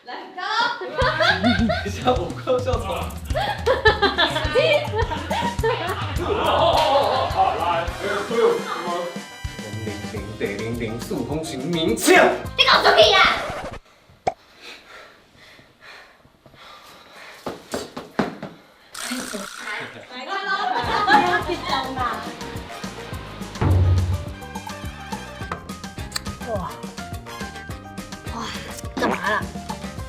來，走。等一下，我快要笑場。好，來，零零零零零四風行名將。你給我出去啦！來，快囉！哇哇，幹嘛啦？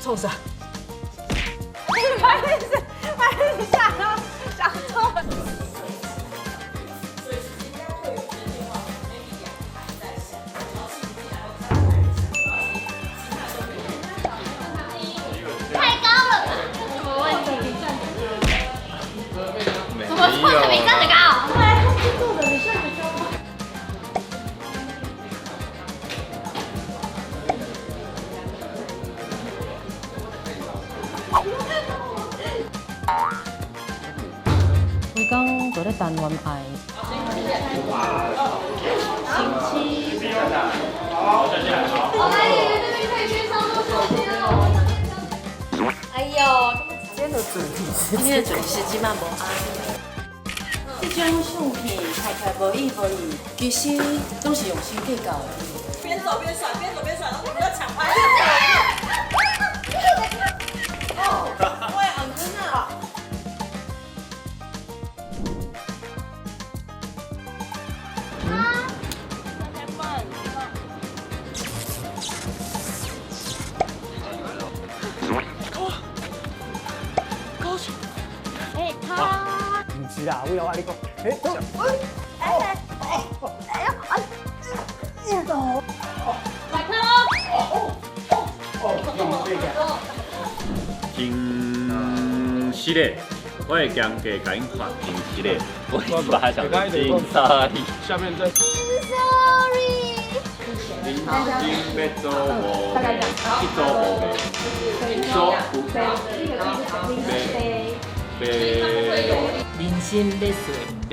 創啥？不好意思，不好意思，嚇到，講錯了。太高了吧？什麼問題？怎麼坐著比站著高？對，他是坐著比站著高。規工就咧談戀愛。星期。我還以為這邊可以去上多手機了。哎呦，今天的主題是，今天的主題是這馬無愛。這張相片拍起來無意無意，其實攏是用心計較的。邊走邊甩，邊走邊甩，然後不要搶拍。哦，喂，昂真啊！唔是啦，我有愛你講，哎，哎哎哎呦，哎，來看哦！真實的，我會將價共𪜶發真實的，我把它想成真 sorry。下面再。真 sorry。人生欲做無袂，去做無袂，做有袂袂。人生欲做袂。